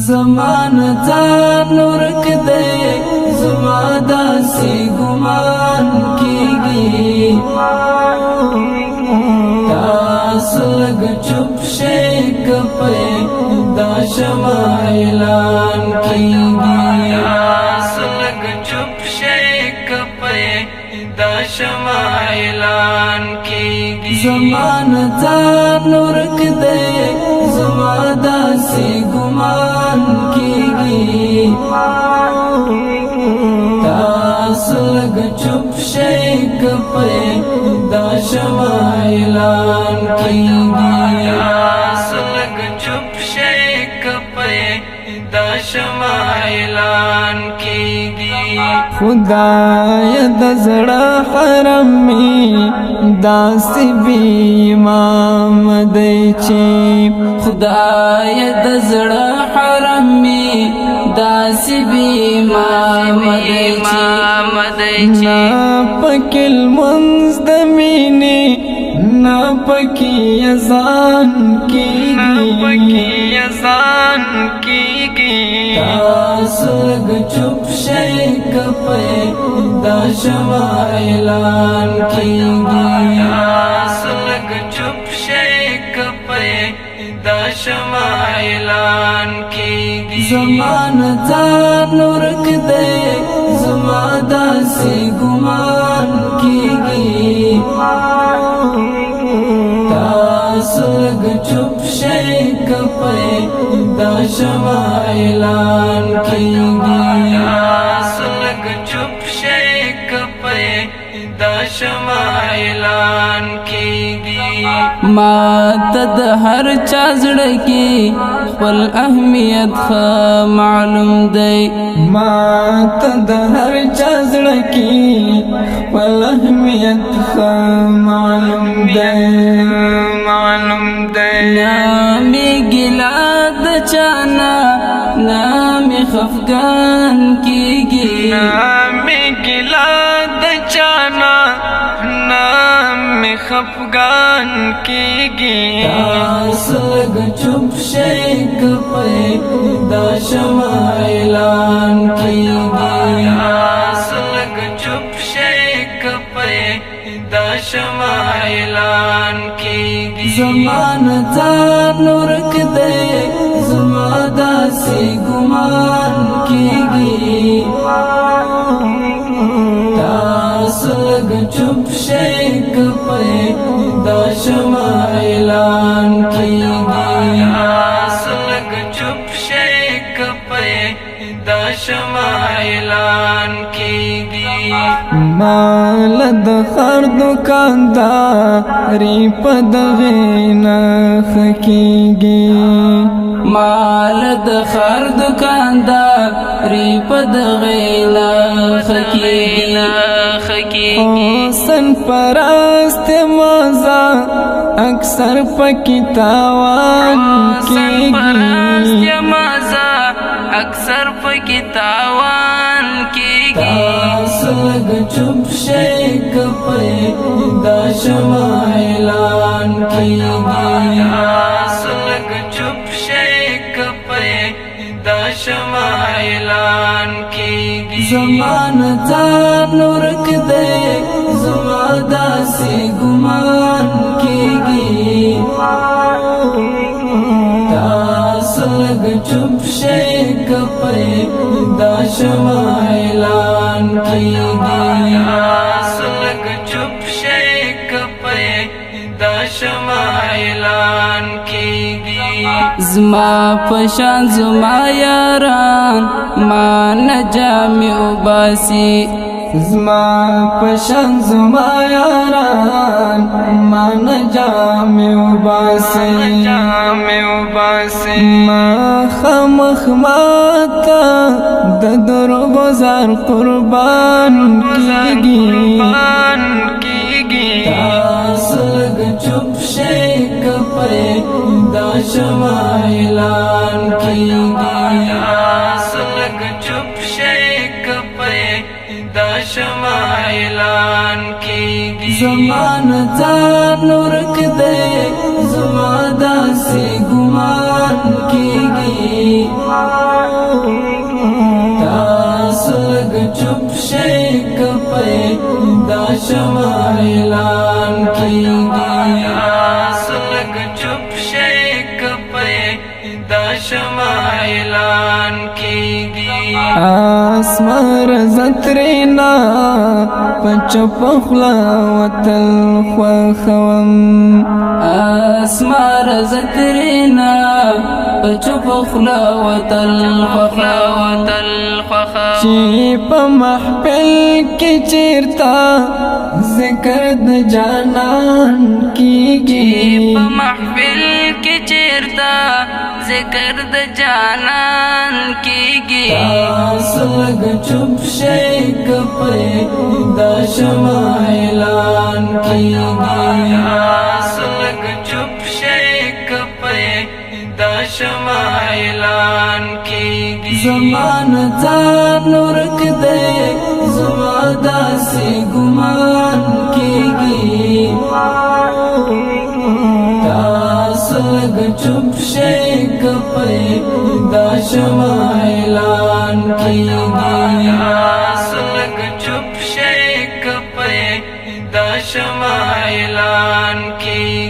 زمان ځان ورک دی، زما داسې ګمان کیږي. تاسو لږ چوپ شئ کپې دا شمع اعلان کیږي. تاسو لږ چوپ شئ کپې دا شمع اعلان کیږي. زمان ځان ورک دی، زما داسې ګمان کیږي. تاسو لږ چوپ شئ کپې دا شمع اعلان کیږي. تاسو لږ چوپ شئ کپې دا شمع اعلان کیږي. خدای د زړه حرم می داسې بی امام دی چې خدای د زړه حرم می داسې بی امام دی چې نه پکې لمونځ د مینې، نه پکې اذان کیږي. اذان کیږي. تاسو لږ چوپ شئ کپې دا شمع اعلان کیږي. تاسو لږ چوپ شئ کپې دا شمع اعلان کیږي. زمان ځان ورک دی، زما داسې ګمان کیږي. تاسو لږ چوپ شئ کپې دا شمع اعلان کیږي. تاسو لږ چوپ شئ کپې دا شمع اعلان کیږي. ما ته د هر چا زړه کې خپل اهمیت ښه معلوم دی. ما ته د هر چا زړه کې خپل اهمیت ښه معلوم دی. معلوم دی. نه مې ګیله د چانا، نه مې خفګان کیږي. نه مې ګیله د چانا، نه مې خفګان کیږي. تاسو لږ چوپ شئ کپې دا شمع اعلان کیږي. تاسو لږ چوپ شئ کپې دا شمع اعلان کیږي. زمان ځان ورک دی، زما داسې ګمان کیږي. تاسو لږ چوپ شئ کپې دا شمع اعلان کیږي. تاسو لږ چوپ شئ کپې دا شمع اعلان کیږي. مال د خر دکانداري په دغې نه خکېږي. مال د خر دکانداري په دغې نه خکېږي. حسن پرست مزا اکثر پکې تاوان کېږي. مزه اکثر پکې تاوان کیږي. تاسو لږ چوپ شئ کپې دا شمع اعلان کیږي. تاسو لږ چوپ شئ کپې دا شمع اعلان کیږي. زمان ځان ورک دی، زما داسې ګمان کیږي. تاسو لږ چوپ شئ کپې دا شمع اعلان کیږي. تاسو لږ چوپ شئ کپې دا شمع اعلان کیږي. زما پشان زما یاران ما نه جامې وباسي. زما پشان زما یاران ما نه جامې وباسي. جامې وباسي. ما خامخ ماته د درو بازار قربان کیږي. قربان کیږي. تاسو لږ چوپ شئ کپې دا شمع اعلان کیږي. تاسو لږ چوپ شئ کپې دا شمع اعلان کیږي. زمان ځان ورک دی، زما داسې ګمان کیږي. تاسو لږ چوپ شئ که پیدا شمه اعلان کیږي. تاسو لږ چوپ شئ که پیدا شمه اعلان کیږي. اسمار زترینا پچپ خلا وتل خوخوم. اسمار زترینا پچپ خلا وتل خوخوم. چې په محفل کې چیرته ذکر د جانان کیږي، په محفل کې چیرته ذکر د جانان کیږي. تاسو لږ چوپ شئ که پیدا شمه اعلان کیږي. تاسو لږ چوپ شئ که پیدا شمه اعلان کیږي. زمان ځان ورک دی، زما داسې ګمان کیږي. تاسو لږ چوپ شئ که پیدا شمه اعلان کیږي. تاسو لږ چوپ شئ که پیدا شمه اعلان کیږي.